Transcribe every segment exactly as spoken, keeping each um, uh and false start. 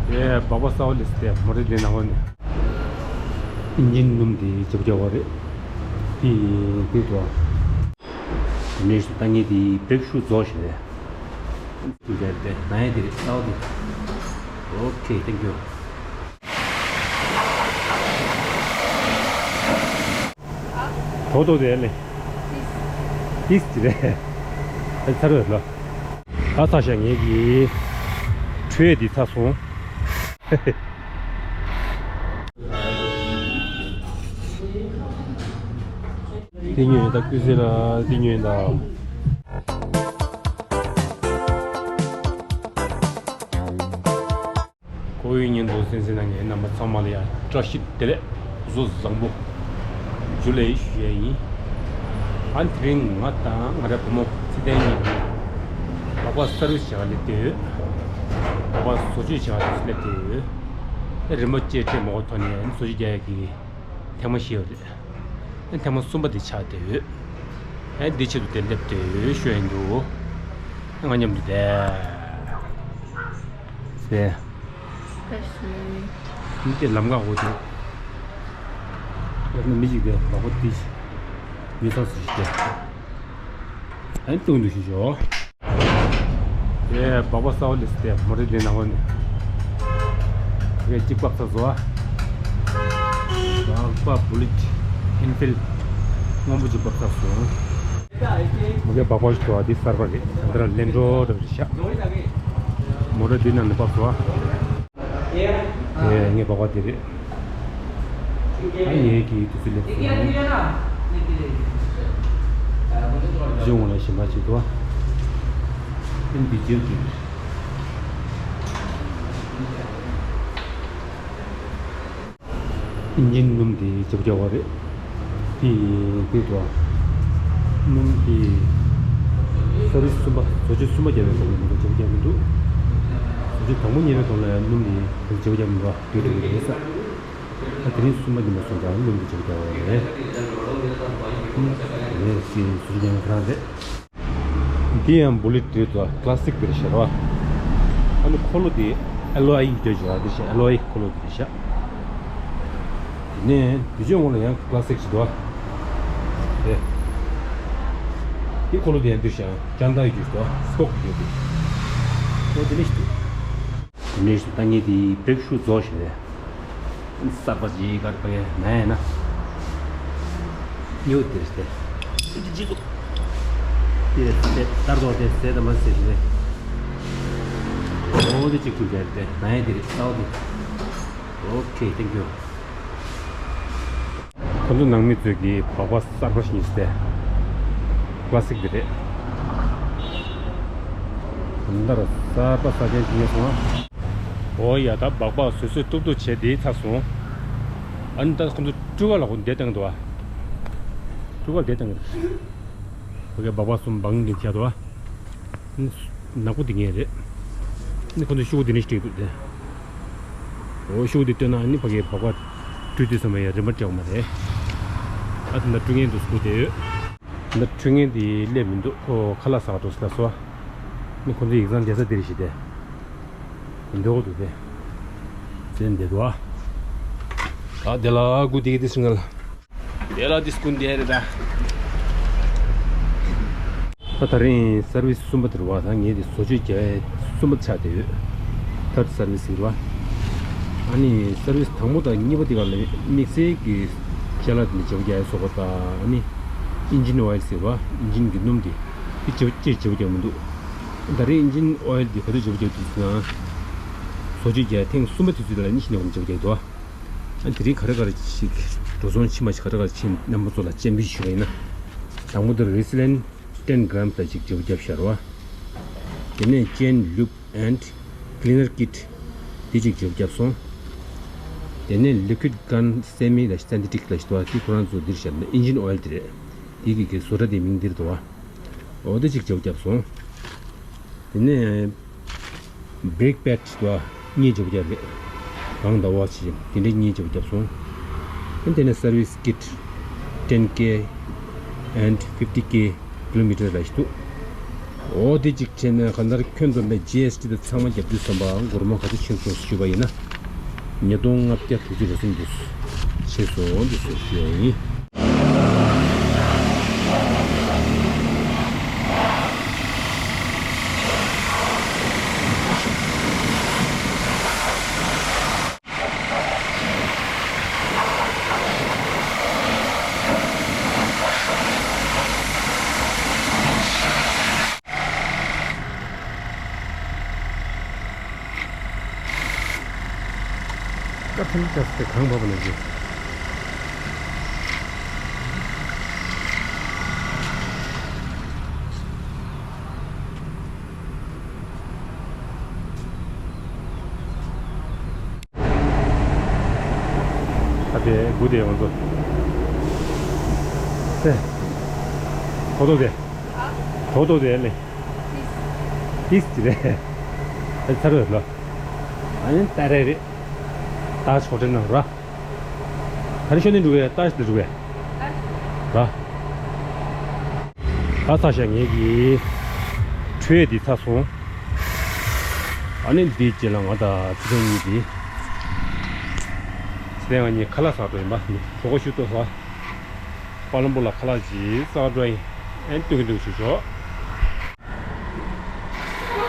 དེ་སྦག་སྦག་གསར་པ་སླེབས་སོང་། དེ་མོ་ཊ་དེ་ནང་ལ་ནས། ཨིན་ཇིན་སྣུམ་དེ་རྒྱབ་རྒྱབ་པ་རེད། དེ་དེ་དོ། དེ་ནས་སུ་ལྟ་ངེས་དེ་བྲེག་ཤུ་རྫོགས་ཤིག་རེད། དེ་དེ་ནང་ཡ་དེ་རེད། གསར་པ་དེ། Okay, thank you. ཐོག་ཐོག་དེ་ལས། ཏིས་ཅི་རེད། ཨེ་ཚར་བས་ལོ། ད་ཚར་ཤག་ངེད་ཀྱི་ཁྲུས་འདི་ཚར་སོང་། འདི་ཉོས་ཡིན་ད། ཀུན་གསལ་ལ་འདི་ཉོས་ཡིན་ད། ཁོ་བོའི་ཉིན་དུ་གསན་གཟིགས་གནང་མཁན་རྣམ་པ་ཚང་མ་ལ་ཡང་བཀྲ་ཤིས་བདེ་ལེགས། བཟོ་བཟང་པོ། ཇུ་ལེ་ཞུ་ཡས་ཡིན། ཨ་ནི་དེ་རིང་ང་དང་ང་རའི་བུ་མོ་ཚེ་བརྟན་གཉིས་ཀྱིས་སྦག་སྦག་སར་བི་སི་བྱེད་ག་སླེབས་བསྡད་ཡོད། སྦག་སྦག་བཟོ་བཅོས་བྱེད་ག་སླེབས་བསྡད་ཡོད། ཨ་རིན་པོ་ཆེ་སྤྲད་མ་དགོས་ཐོག་ནས་ཨ་ནི་བཟོ་བཅོས་རྒྱག་ཡས་ཀྱི་ཐེངས་མ་བཞི་པ་རེད། ཨ་ཐེངས་མ་གསུམ་པ་དེ་ཆགས་བསྡད་ཡོད། ཨ་འདི་ཆེད་དུ་དེ་སླེབས་བསྡད་ཡོད་ཞུ་ཡས་འདུག་ཨ་ང་མཉམ་དུ་བསྡད། ཟེར། ཨེ་ཤི། མི་དེ་ལམ་ཁ་འོ་དེ། ཡང་ན་མི་ཞིག་དེ་སྦག་སྦག་དེ་ཞིག་ཉོས་ཚར་སོང་ཞིག་དེ། ཨ་ནི་ཏུང་ཏུང་ཞིག་ཞོག་དེ་སྦག་སྦག་གསར་པ་སླེབས་སོང་། དེ་མོ་ཊ་དེ་ནང་ལ་ནས། དེ་གཅིག་ཕབ་ཚར་སོང་། སྦག་སྦག་བུ་ལེཊ་ཨེན་ཕིལ་སྔོན་པོ་གཅིག་ཕབ་ཚར་སོང་། མ་གི་སྦག་སྦག་ཞིག་འདུག་ཨ། འདི་གསར་པ་རེད། ད་ལྟ་ལན་ཌི་རོ་བར་རེད་ཤག་མོ་ཊ་འདི་ནང་ནས་ཕབ་སོང་ཨ། དེ་ངའི་སྦག་སྦག་དེ་རེད། ཨ་ངའི་གི་དུས་ཚོད་སླེབས་སོང་། གཞི་འོང་ལ་ཞིམ་པ་ཞིག་འདུག་ཨ། ཨ་འདི་རྗེས་ཀྱི། ཨིན་ཇིན་སྣུམ་དེ་རྒྱབ་རྒྱབ་པ་རེད། དེ་དེ་དོ། སྣུམ་དེ་སར་བི་སི་གསུམ་པ། བཟོ་བཅོས་གསུམ་པ་བརྒྱབ་པའི་སྐབས་ལ་མི་འདུག་རྒྱབ་རྒྱབ་མི་འདུག་བཟོ་བཅོས་དང་པོ་གཉིས་པའི་སྐབས་ལ་ཡང་སྣུམ་དེ་རྒྱབ་རྒྱབ་མི་འདུག་དེ་དེ་རེད་ས། ད་དེ་རིང་གསུམ་པ་ཉིན་མ་སོང་ཙང་སྣུམ་དེ་རྒྱབ་རྒྱབ་པ་རེད། ངས་སི་བཟོ་བཅོས་ཀྱང་ཁོ་རང་རེད། འདི་ཡང་བུ་ལེཊ་རེད་དོ། ཀ་ལ་སིག་དེ་རེད་ཤག་ར། ཨ་ནི་འཁོར་ལོ་དེ་ཨེ་ལོ་ཨའི་ཡོད་ཤག་དེ་ཤག་ཨེ་ལོ་ཨའི་འཁོར་ལོ་དེ་རེད་ཤག་དེ་ནས་དུས་ཚོད་སྔོན་ལ་ཡང་ཀ་ལ་སིག་ཞིག་འདུག་ཨ། དེ། དེ་འཁོར་ལོ་དེ་ཡང་འདུག་ཤག་ཅང་ད་ཡོད་ཤག་འདུག་ཨ། སི་པོག་ཡོད་འདུག་ཨོ་དེ་ནས་ཤིག་འདུག་དེ་ནས་ཤིག་ད་ངས་དེ་བྲེག་ཤུ་རྫོགས་ཤིག་རེད། གསར་པ་ཅིག་གར་པའི་ན་ཡ་ན། ཉོ་དེར་སྟེ། དེ་ཅི་གོ། དེ་སྟེ་ལྟར་དོ་དེ་ཟེ་དམ་ཟེ་དེ། ཨོ་དེ་ཅིག་ཐུག་དེར་སྟེ་ན་ཡ་དེ་རེད་ཨོ་དེ། Okay, thank you. ཁོ་ཚོ་ནང་མི་ཚོས་ཀྱི་སྦག་སྦག་གསར་པ་ཞིག་ཉོས་ཏེ། ཀ་ལ་སིག་དེ་རེད། ད་ར་གསར་པ་ས་ཆ་ཞིག་ཉོས་སོང་ཨ། ཨོ་ཡ་ད་སྦག་སྦག་བཟོ་བཟོ་ཏུག་ཏུག་བྱས་དེ་ཚར་སོང་། ཨ་ནི་ད་ཁོ་ཚོ་སྤྲུལ་ཁ་ལ་ཁོ་འདེད་བཏང་འདུག་ཨ། སྤྲུལ་ཁ་འདེད་བཏང་གི་འདུག་ཕ་གི་སྦག་སྦག་གསུམ་བང་གི་བྱས་འདུག་ཨ། ནག་པོ་དེ་ངའི་རེད། ནི་ཁོ་ཚོ་ཤོག་གུ་དེ་ནས་སྤྲད་འདུག་དེ། འོ་ཤོག་གུ་དེ་སྟོན་ན་ནི་ཕ་གིའི་སྦག་སྦག་སྤྲུལ་དུས་ཙམ་པ་ཡང་རིན་པ་སྤྲད་དགོས་མ་རེད། ཨ་དེ་འདྲ་སྤྲུལ་མཁན་དུ་སྒུག་བསྡད་ཡོད། འདི་འདྲ་སྤྲུལ་མཁན་དེ་སླེབས་མི་འདུག་ཁོ་ཁ་ལག་ཟ་བ་འགྲོ་སྲིད་ལ་སོ། ནི་ཁོ་ཚོ་ཡིག་ཚང་རྒྱག་ས་དེ་རེད་ཞེས་ཏེ། འདོད་དགོས་འདུག་དེ། ཟེར་འདི་འདུག་ཨ། ད་དེ་ལ་སྒུག་བསྡད་ཀྱི་དེ་སྲིད་ང་ལ། དེ་ལ་དེ་སྐུ་འདས་རེད་ད། ད་ད་རིང་སར་བིས་གསུམ་པ་དེ་རེད་བ། ད་ངས་དེ་བཟོ་བཅོས་རྒྱག་ཡས་གསུམ་པ་ཆགས་བསྡད་ཡོད། ཐར་སར་བིས་ཟེར་བ། ཨ་ནི་སར་བིས་དང་པོ་དང་གཉིས་པ་དེ་ག་ལ་དམིགས་བསལ་གྱི་ཅ་ལག་དེ་འདྲ་བརྗེ་པོ་རྒྱག་ཡས་བཟོ་དགོས་ད། ཨ་ནི་ཨིན་ཇིན་ཨོ་ཡལ་ཟེར་བ། ཨིན་ཇིན་གྱི་སྣུམ་དེ་དེ་བརྗེ་པོ་ཅིག་བརྗེ་པོ་རྒྱག་མི་འདུག་ད་རེས་ཨིན་ཇིན་ཨོ་ཡལ་དེ་ག་དུས་བརྗེ་པོ་རྒྱག་དུས་ན། བཟོ་བཅོས་རྒྱག་ཐེངས་གསུམ་པ་དུས་ཚོད་ལ་ཨིན་ཇིན་ཨོ་ཡལ་བརྗེ་པོ་རྒྱག་འདུག་ཨ་དེ་རིང་ག་རེ་ག་རེ་ཞིག་འགྲོ་སོང་ཕྱིན་པ་ཞིག་ག་རེ་ག་རེ་ཕྱིན་རྣམ་པ་ཚོ་ལ་སྤྱན་འབུལ་ཞུ་བ་ཡིན་ན། དང་པོ་དེ་རེ་སི་ལན་ཊེན་གྷ་རམ་ལ་ཅིག་བརྗེ་པོ་བརྒྱབ་ཤར་བ། དེ་ནས་ཅེན་ལུབ་ཨེན་ཌི་ཀི་ལི་ནར་ཀིཊ་དེ་ཅིག་བརྗེ་པོ་བརྒྱབ་སོང་། དེ་ནས་ལི་ཀུའིཌ་གན་སེ་མི་ལ་སིན་ཐེ་ཊིག་ལ་ཞིག་འདུག་བ། དེ་ཁོ་རང་ཚོ་འདིར་བཞག་ན་ཨིན་ཇིན་ཨོ་ཡལ་དེ་རེད། དེ་གི་གི་བཟོ་གྲྭ་དེའི་མིང་འདིར་འདུག་བ། འོ་དེ་ཅིག་བརྗེ་པོ་བརྒྱབ་སོང་། དེ་ནས་བྷི་རེག་པེཌ་ཞིག་འདུག་བ། གཉིས་བརྗེ་པོ་བརྒྱབ་རེད། གང་ཟླ་བ་ཞིག་དེ་འདྲའི་གཉིས་བརྗེ་པོ་བརྒྱབ་སོང་། དེ་ནས་སར་བིས་ཀིཊ་ཊེན་ཀེ་ཨེན་ཌི་ཕིཕ་ཊི་ཀེ་ཀི་ལོ་མི་ཊར་ལ་ཞིག་འདུག་འོ་དེ་གཅིག་བྱས་ནས་གང་ལྟར་ཁྱོན་བསྡོམས་པའི་ཇི་ཨེས་ཊི་དང་ཚང་མ་རྒྱབ་དུས་ཙམ་པའང་སྒོར་མོ་ག་ཚོད་ཕྱིན་སོང་ཞུས་པ་ཡིན་ན། ཉིས་སྟོང་ལྔ་བརྒྱ་དྲུག་ཅུ་རེ་གསུམ་འདུག་ཕྱིན་སོང་འདུག་ཞུ་ཡ་ཡིན། སྐབས་ཐེངས་ཆགས་ཏེ་གང་བབས་ནས་ཀྱི། ཨ་དེ་དགུ་དེ་ང་ཚོ། དེ། ཐོ་ཐོ་དེ། ཐོ་ཐོ་དེ་ལེ། ཏིས་ཏིས་ཅི་རེད། ཨ་ཚར་བས་ལ། ཨ་ནི་ཏ་རེ་རེད། ཏ་ཆོ་ཏྲེ་ནང་ར། ད་རེ་ཤོ་ནི་འགྲོ་གི་ཏ་ཞི་དེ་འགྲོ་གི། ར། ད་ཚ་ཤ་ངེད་ཀྱི་ཁྲུས་འདི་ཚ་སོང་། ཨ་ནི་འདི་རྗེས་ལ་ང་དང་ཚེ་རིང་གཉིས་འདི། ཚེ་རིང་ང་གཉིས་ཁ་ལག་ཟ་འགྲོ་ཡིན་པ། གྲོད་ཁོག་ཤུགས་ཏོག་ཟ། པ་ལམ་པོ་ལ་ཁ་ལག་ཅིག་ཟ་འགྲོ་ཡིན། ཨན་ཏུག་ཏུག་ཞུ་ཆོག་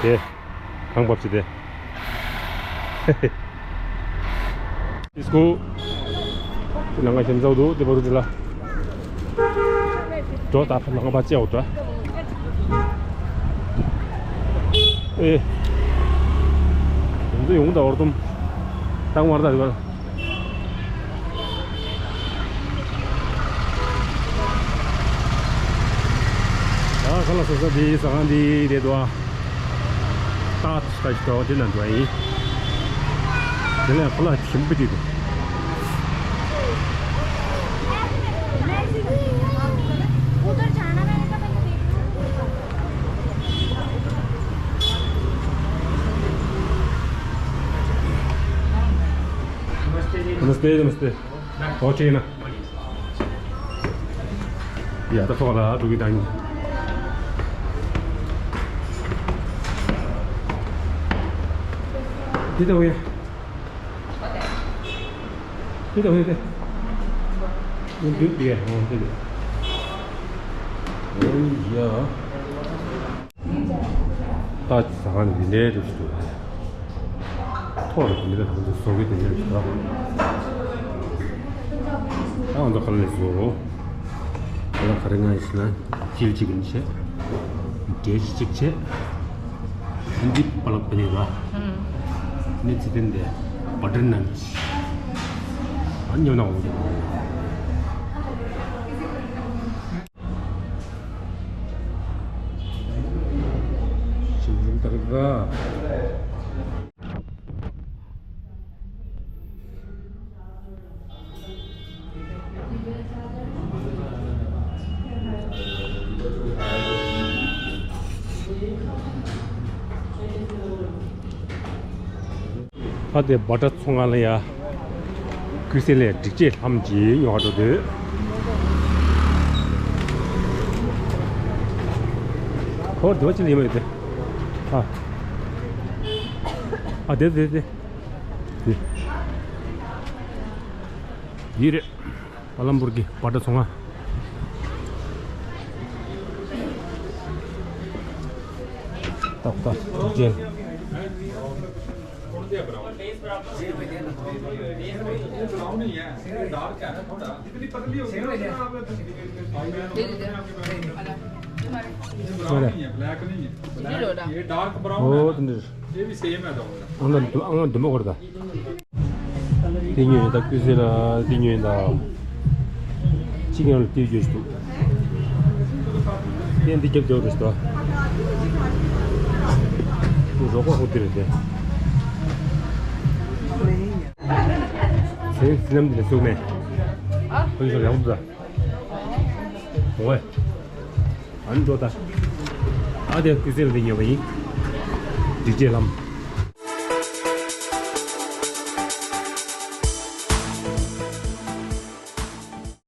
དེ། གང་བབས་ཅི་དེ། ཨིས་ཀོ། ལང་ཀ་ཞན་ཛའོ་དུ་དེ་བ་རུ་དྲི་ལ། འགྲོ་ད་ལང་ཀ་བ་ཅེའོ་འགྲོ། ཨེ། ཡོང་ཚོ་ཡོང་ད་འོར་དུམ། ཏང་བར་ད་དེ་བ། ཨ་ཁ་ལག་ཟ་ས་དེ་ཟ་ཁང་དེ་རེད་དོ། ཏག་ཏག་ཞིག་དོ་དེ་ན་འགྲོ་ཡིན། དེ་ལས་ཁ་ལག་ཞིམ་པོ་དེ་དེ། नमस्ते नमस्ते। हो ठीक है ना? ཡ་ད་ཐོག་ལ་འགྲོ་གི་དང་། འདི་ལྟ་བུ་ཡ། འདི་ལྟ་བུ་ཡ་དེ། འདི་འདི་ཡ་འོ་འདི་འདི། འོ་ཡ། ད་ཟ་ཁང་འདི་འདྲའི་འདྲ་ཞིག་འདུག་ཐོག་ལ་འདི་འདྲ་ཁོང་ཚོ་བཟོ་གི་འདི་འདྲ་ཞིག་འདུག་ད་ང་ཚོ་ག་ལ་བཟོ། ད་ག་རེ་ང་ཡིན་ཟེར་ན་ཇིལ་ཅིག་ཡིན་བྱས། འབྲས་ཅིག་བྱས། འདི་པ་ལག་པ་ནི་ར། ནི་ཚི་ཏན་དེ་བ་ཏྲི་ནན་ཅི། ཨ་ཉོ་ན་འོང་གི། ཞིམ་ཞིམ་ད་རེད་པ། ཨ་དེ་བ་ཏྲ་ཚོང་ཁང་ལ་ཡ། ཀུ་སེ་ལའི་སྒྲིག་ཆས་ལྷམ་གྱིས་ཉོ་ག་འགྲོ་འདོད། ཁོ་འདི་བ་ཅི་ལ་ཡིན་མ་ཡོད་དེ། ཨ། ཨ་དེ་དེ་དེ། དེ། འདི་རེད། པ་ལམ་པུར་གྱི་བ་ཏྲ་ཚོང་ཁང་། ཏག་ཏག་ཅན། ཨོ་དེ་འདྲ། ཨང་དུ་མ་གོ་ར་ད། དེ་ཉོས་ཡིན་ད། ཀུ་སེ་ལ་དེ་ཉོས་ཡིན་ད། གཅིག་ཡང་ལ་དེ་བརྗོད་ཞིག་འདུག་དེ་འདི་རྒྱབ་རྒྱབ་རེད་ཟེར། དེ་རོགས་པ་ཧོ་དེ་རེད་དེ། ཟས་ཟིན་ནམ་དེ་ལ་ཟུག་མེད། ཨ། ཁོ་ཚོ་ཡག་པོ་འདུག་ད། འོ། ཨ་ནི་འགྲོ་ད། ཨ་དེ་ཀུ་སེ་ལ་དེ་ཉོས་པ་ཡིན། སྒྲིག་ཆས་ལྷམ།